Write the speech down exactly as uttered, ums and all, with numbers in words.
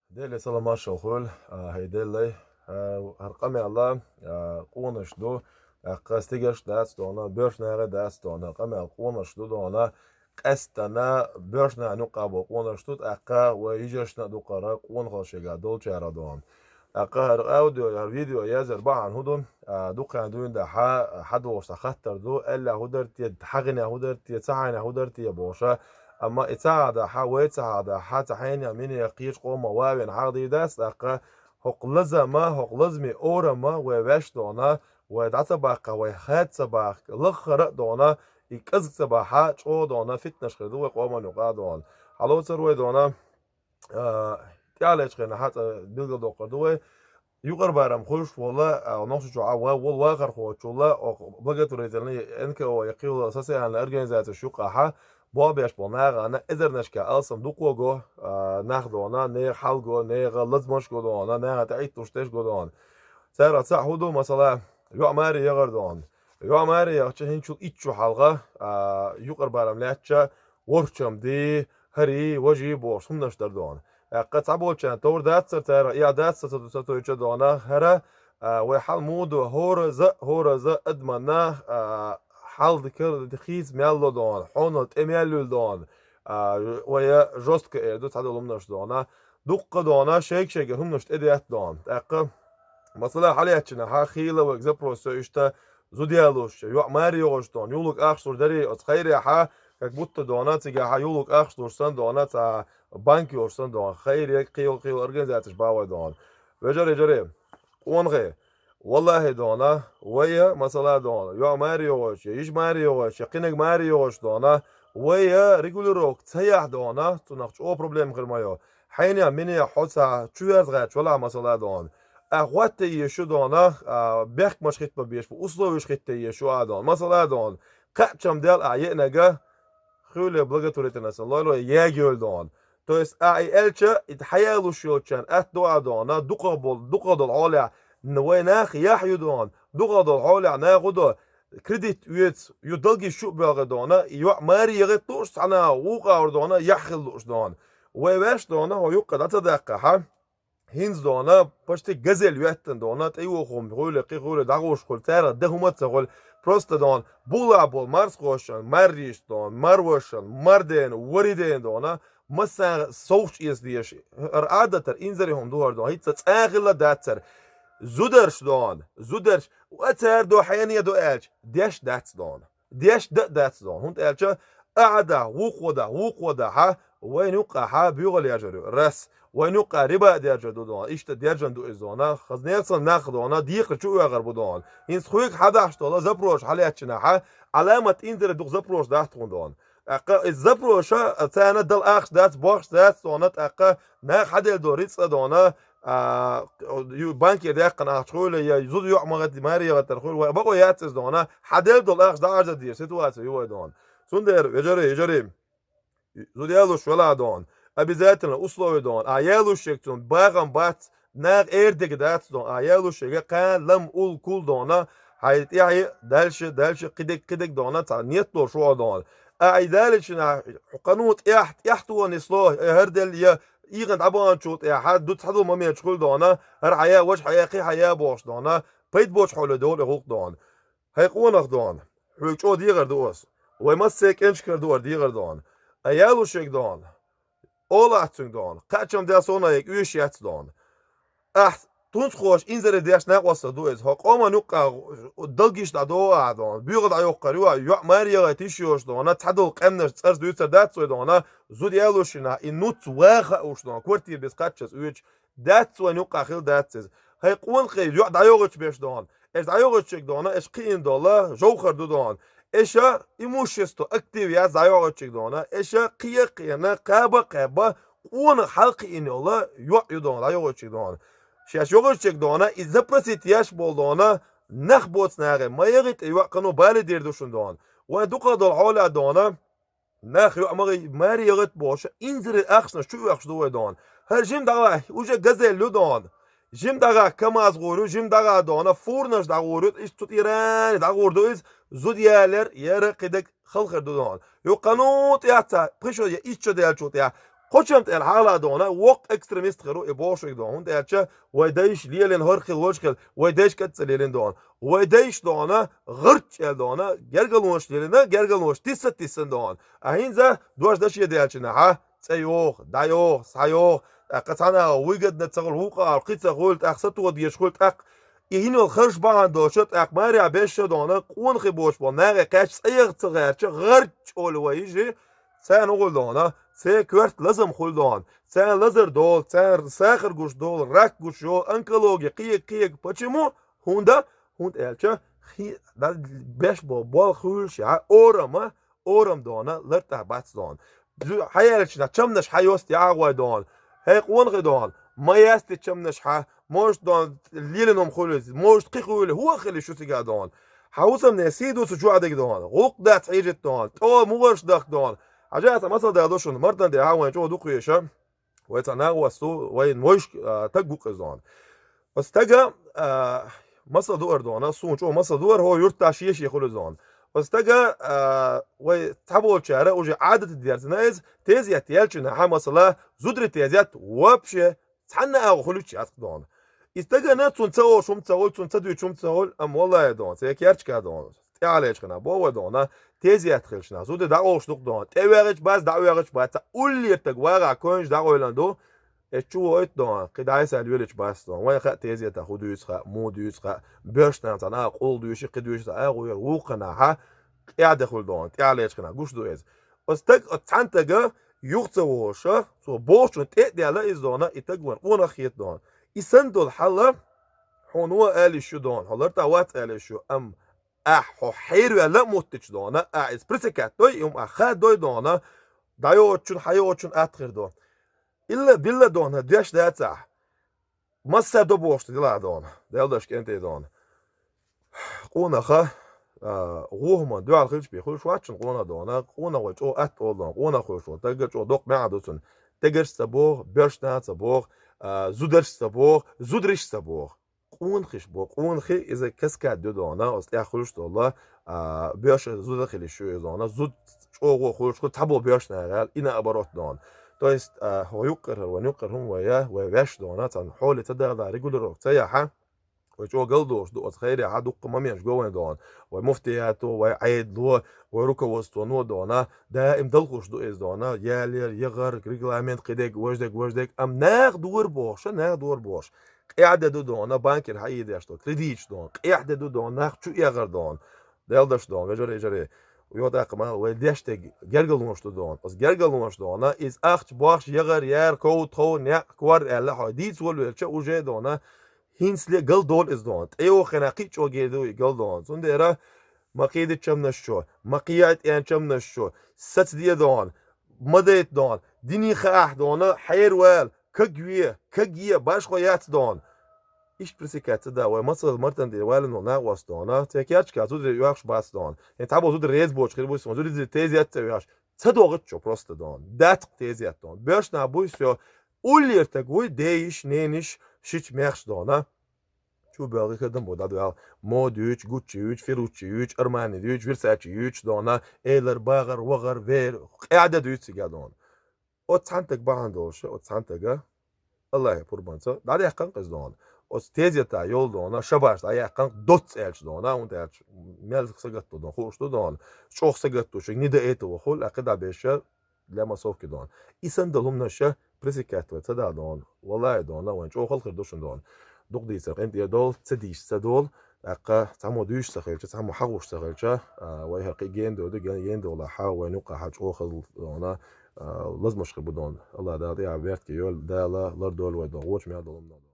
Деле салам маршал хуьлда, а, хӀай Деллай, а, хӀара къамел а, а, къонаш ду, тӀаккха стигаш дац дона, боьрша нахе дац дона, къамел къонаш ду дона, къаьстана боьрша нахана юкъа бо къонаш ду, тӀаккха вай йижаршна а дукхара къонахалла шега долчара дона. ТӀаккха хӀара аудио, хӀара видео язъяр бахьана хӀун ду, а, дукха дуьйна дахьа, хьадолуш цхьа хаттар ду, аьлла хӀун дара те, хьагӀина хӀун дара те, ца хьайна хӀун дара те бохуша, амма и ца хьадахьа, вай ца хьадахьа, ца хьайна мине кхечу къома вавен хьагӀ дийр дац, тӀаккха хӀокху лазама, хӀокху лазаме орама вай ваьш дона, вай дӀа ца баккха, вай хад ца баккха, лаххара а дона, и кӀазга ца бахьа, чӀогӀа дона, фитнаш хир ду вай къоман юкъа дона. Хьалоцар вай дона, а, тӀаьхьалечу хенахь цкъа билгалдоккхур ду вай. Юкъара барам хуьлуш волу, а, Нохчийчохь а ва-, волу вахархочул а, оха благотворительный Н К О я кхийолу социальная организацияш юкъахьа, болх беш болу нахана эзарнашка алсам дукхо го, а, нах дона, нехан хьал го, нехан лазамаш го дона, нахана тӀеӀитталуш деш го дона. Царах цхьаъ хӀун ду, масала, йоӀ маре яхар дона. ЙоӀ маре яхча хӀинчул итт шо хьалха, а, юкъара барам лаьттача, ворхӀ чамдий, хӀарий, важий бохуш хӀуманаш дара дона. ТӀаккха цхьаболчарна товр дацара цара, эхь дацара ца, ца тоьча дона, хӀара, а, вай хьал муха ду, хӀораза, хӀораза адаманна, а, хьал дика хийца мел ло дона, хьонал тӀе мел луьйла дона, а, вай жестко эр ду цхьадолу хӀуманаш дона. Дуккха дона, шайга-шайга хӀуманаш тӀедетта дона. ТӀаккха, масала, хьалаьцчина хьан хийла вайга запрос йо иштта, зуда ялуш, йоӀ маре йогӀуш дона, юхалург ахча луш дарий, оцу хайрехьа, как будто дона, цигахьа юхалург ахча луш сан дона, цхьа банк йолуш сан дона, хайре, кхийолу, кхийолу организацияш бахьа вай дона. Вежарий, вежарий, къонахий, валлахӀи дона, вай, масала дона, йоӀ маре йогӀуш, я йиша маре йогӀуш, я кхиниг маре йогӀуш дона, вай регулировка ца яхь дона, цунах чӀогӀа проблема хир ма йо. Хьайна, мине хьо цхьа чу веза гӀерташ валахь, масала дона. Ахь хӀотта езаш ю дона, а, бехкамаш хӀитта беш бу, условияш хӀитта езаш ю а дона. Масала дона, кхаъ чам дел а еънага, хуьле благотворительность лойла, яга йойла дона. То есть, а, и аьлча, и хьаялуш йолчарна атта ду а дона, дукха бол-, дукха долу хьолехь, н-, вай нах яхь ю дона, дукха долу хьолехь нах хӀун до, кредит оьцу, ю долгиш шу а боьлхи дона, и йоӀ маре яхийта лууш, цхьана вукъа вара дона, яхь хила лууш дона. Вай ваьш дона, хӀо юккъе дӀа ца даккхахьа, хӀинца дона, почти газель йоьттина дона, тӀейоху хӀума хуьлу, кхин хуьлу, дӀагӀуш хуьлу, царах дан хӀума а ца хуьлу, просто дона, була болу марсхошан, марриш дона, марвашан, мардена, варидена дона, массарна совгӀаташ эца дезаш, хӀара Ӏадатара инзаре хӀума ду хӀара дона, хӀинца цкъа а хилла дацара. Зударш дона, зударш, ва цара до хьене до аьлча, деш дац дона. Деш дан а дац дона. ХӀунда аьлча, ахьа дахь, вукхо дахь, вукхо дахьа, вайна юккъахьа боьхалла яжар ю. Рас, вайна юккъа риба а держар ду дона. Иштта держан ду иза дона. Хаза нерсан нах дона, декхар чу оьгӀар бу дона. ХӀинца хуьйга хьадахьаш дола запросаш хьалаьцчинахьа, Ӏаламат инзаре дукха запросаш дац тхуна дона. ТӀаккха иза запросаша, царна дала ахча дац, бохча дац дона, тӀаккха нах хьаделла долу рицкъа дона, а, ю-, банкера даьккхина ахча хуьлу, я зуда йоӀ ма гӀатта, маре яхийтар хуьлу, вай бакъо яц иза дона, хьаделла долу ахча дӀаӀарза деза ситуация ю вай дона. Цундела, вежарий, вежарий, зуда ялуш велахь дона, обязательно условие дона, а ялуш ерг цунна бахам бац, наха эр дерг дац дона, а ялуш ерга кхана лам улла кул дона, хьайн тӀаьхье, дальше, дальше, кхидерг, кхидерг дона, цхьа нет долуш ву дона. А и даличина, хьо кхано тӀехь, тӀехь тхуна и сло, э, хӀара делла я, ийгӀан дӀабаханчул тӀехьа, ду цхьадолу моменташ хуьлу дона, хӀара хьая, важа хьая, кхин хьая бохуш дона, пайда боцу хьоле долу и гӀуллакх дона. ХӀай къонах дона, хьоьга чӀогӀа дехар ду аса. Вай массеран кӀенчкара ду хӀара дехар дона. А ялушег дона, олахь цуьнга дона, кхачам дел сона яйга оьшуш яц дона. Ахь тунцхоша инзаре деш накъосталла ду иза. ХӀо къоман юккъа далгиш дӀадогӀу ахь дона. Боьха дӀайоккхур ю ахь, йоӀ маре яхийта йиш йоцуш дона, цхьадолу къаьмнаш цӀарца дуьйцур дац вай дона, зуда ялушшина, и нуц ваха а уьш дона, квартира беза кхаччалц оьцуш, дац вайн юккъа хила дац иза. ХӀай къонахий, йоӀ дӀайогӀучу беш дона. Аш дӀайогӀучу чуьнга дона, аш кхиъна дола, жовхар ду дона. Аша имущество актив яц дӀайогӀучу чуьнга дона. Аша кхе а кхиъна, кхаба а кхаьбна, къонах хьалакхиъна йола йоӀ ю дона, дӀайогӀучу чуьнга дона. Шаьш йогӀучу чуьнга дона, и запросить еш болу дона, нах боцу нахе, ма яхийта и йоӀ кхано бале дийр ду шуна дона. Вайн дукха долу хьолехь дона, нах йоӀ ма гӀий, маре яхийта бохуш, инзаре ахчанаш чу оьхуш ду вай дона. ХӀара жима дӀагӀа, уже газель ю дона. Жима дӀагӀа КамАЗ гӀур ю, жима дӀагӀа дона, фурнаш дӀагӀур ю, иштта цу тӀера дӀагӀур ду иза, зуда ялар, яра кхидерг халхар ду дона. Юккъано тӀехь ца, пхи шо я итт шо даьллачул тӀехь, Кхо чам тӀа аьлла хьала дона, воккха экстремист хир ву и бохуш верг дона. ХӀунда аьлча вай дайша лелийна хӀара хила, важа хила, вай дайша кӀант ца лелийна дона. Вай дайша дона, гӀарч аьлла дона, гергалонаш лелийна, гергалонаш тисса-тиссина дона. А хӀинца дош даше даьлча наха, цӀе йоху, дӀа йоху, схьа йоху, тӀаккха цхьана выгодно ца хуьлу, вукху а кхин ца хуьлу, тӀаккха сатоха дезаш хуьлу, тӀаккха и хӀинол харш бахьана доцуш, тӀаккха марехь беш а дона, къонахий боцуш болу нахе кхаьчча цӀе яха ца гӀерташ, гӀарч олу вай йижи, царна хӀун хуьлу дона, церан коьрта лазам хуьлу дона, царна лазар долу, царна сахар гуш долу, рак гуш йолу, онкология, кхега, кхега. Почему? ХӀунда? ХӀунда аьлча, хи-, да-, беш бо-, болх хуьлуш а, орама, орам дона, лартӀахь бац дона. Зу-, хьаелча, чамнаш хьайост яхьа гӀой дона. ХӀей, къонахий дона, ма ясти чамнаш хьа, может, дона, лелийна хӀума хуьлу, может, кхин хуьлу, хӀун а хили шу цига дона. Хьан хӀусамне сий ду цу чу а дерг дона, гӀуллакх дац хьийжит дона, тӀо мугӀарш дахка дона. Хьажа, аса масал дала ду шуна, мартан де хьан вайн чӀогӀа дукха веша. Вай цхьа нагӀа вац ву, вайн вайшка, а, таг ву-кх иза дона. Оцу стага, а, масал дуара дона, суна чӀогӀа масал дуара, хӀо юрташ шен-шен хуьлу иза дона. Оцу стага, а, вай цхьаболчара уже Ӏадат дерзина иза, тезет яьлча наха, масала, зударий тезет вообще цхьанна агӀо хуьлуьйтуш яц-кх дона. И стагана цунна ца олуш хӀума ца хуьлу, цунна ца дуьйцуш хӀума ца хуьлу, амма валлахӀи дона, церан керчка дона. ТӀаьхьалечкхина боху вай дона, тезет хилча наха, зуда дӀаоьхуш ду-кх дона, тӀевегӀича бац, дӀа а вегӀича бац, уллера таг вагӀахь койнаш дӀакъевлина ду, эс чу войту дона, кхин дӀа а схьа лелийча бац дона. Вайн хаьа тезета хӀун дуьйцу хаьа, муха дуьйцу хаьа, боьршна цхьана а къул дуьйши, кхин дуьйши а гӀо яра, вукхана хьа, къаьхьа де хуьлу дона, тӀаьхьалечкхина гуш ду иза. Оцу стаг, оцу цхьана тага юха ца вогӀуша, цо бохучунна тӀе а даьлла иза дона, и таг вайн къонах хета дона. И санна долу хьал, хьуна ван ала йиш ю дона, хьо лартӀахь вац ала йиш ю, амма ахь хьо хьерваьлла а моттича дона, ахь иза пресекать дой, и хӀума ахь хаддой дона, дӀайоцучун, хьайоцучун атта хир ду. Илла-билла дона, деш дац ахь. Массара до бохуш дела дона, делдаш кӀентий дона. Къонаха, а, гӀохӀуман дуьхьал хилча бен хуьлуш вац шуна къонах дона, къонах вай чӀогӀа атта олу дона, къонах хуьлуш волу таггар чӀогӀа доккха маьӀна ду цунна. Тегарш ца боху, боьршна ца боху, а, зударш ца боху, зудариш ца боху. Къонахиш бо, къонахий иза каскад ду дона, оцу тӀехь хуьлуш долу, а, боьрша зуда хилиш ю иза дона, зуда чӀогӀо хуьлуш хуьлу, цхьаболу боьршна гӀаьл, и наоборот дона. То есть, а, хьо юккъера, вайн юккъера хӀума вай, вай ваьш дона, царна хьоле ца дала, регулировка ца яхьа, вай чӀогӀа галдолуш ду, оцу хайрехьа дуккха моменташ го вайн дона. Вай муфтиято, вай Ӏедало, вай руководствоно дона, даим далхуш ду иза дона, ялер, ягӀар, регламент кхидерг, важдерг, важдерг, амма наха дора бохуша, наха дора бохуш. Къаьхьа де ду дона, банкера хьаийдеш ду, кредиташ дона, къаьхьа де ду дона, нах чу эгӀар дона. Делдаш дона, вежарий, вежарий. Йо, тӀаккха ма, вай деш дерг гергарлонаш ду дона. Оцу гергарлонаш дона, иза ахча бохуш, ягӀар, яр, ков, тхов, некъ, кор аьлла, хьо дийца волавелча, уже дона, хӀинцале галдолу иза дона. ТӀейогӀу хенахь кхин а чӀогӀа ду и галдона. Цундела ма кхийда чамнаш чу, ма кхийда тӀен чамнаш чу, сацаде дона, ма дайта дона, динан хаахь дона, хьервала, кагве, кагъе, башхо яц дона. Иштта пресекать ца да, вай мацалла мартан тӀера валлина волу накъост дона, церан керчка зударий оьхуш бац дона. ХӀинца цхьаболу зуда реза боцуш хир бу, сан зударий тезет ца оьхуш, ца догӀуччо просто дона. Дац-кх тезет дона. Боьршна буй, всё. Уллера таг вуй, дейиш, нениш, шича мехаш дона. Чу боьлхи хадам бу дӀадоьлху. Мода юьйчу, Гуччи юьйчу, Феруччи юьйчу, Армани юьйчу, Версачи юьйчу дона, элар, багӀар, вагӀар, вер, къаьхьа де дуьйцу цига дона. Оцу цхьана таг бахьана долуш, оцу цхьана тага, Аллахье пурбанца, дӀадаьккхина-кх иза дона. Оцу тезета йолу дона, шабаш дӀаяьккхина-кх, доцца аьлча дона, хӀунда аьлча, мел сагатто дона, хууш ду дона, чӀогӀа сагатто, шуьга не до этого хуьлу, а кхидӀа беша, для массовки дона. И санна долу хӀуманаш пресекать вай ца да дона. Валлахьи дона, вайн чӀогӀа хала хир ду шуна дона. Дукха дийцар къинтӀера долу, ца дийша ца долу, тӀаккха цхьаммо дуьйцуш ца хилча, цхьаммо хьахууш ца хилча, а, вай хӀара кхин гена доду, ген-, гена долахь, вайн юккъахь чӀогӀа хала дона, а, лазамаш хир бу дона. Аллахь Дала тӀехь беркате йойла, Дала лардойла вай дона, вочу мел долу хӀума дона.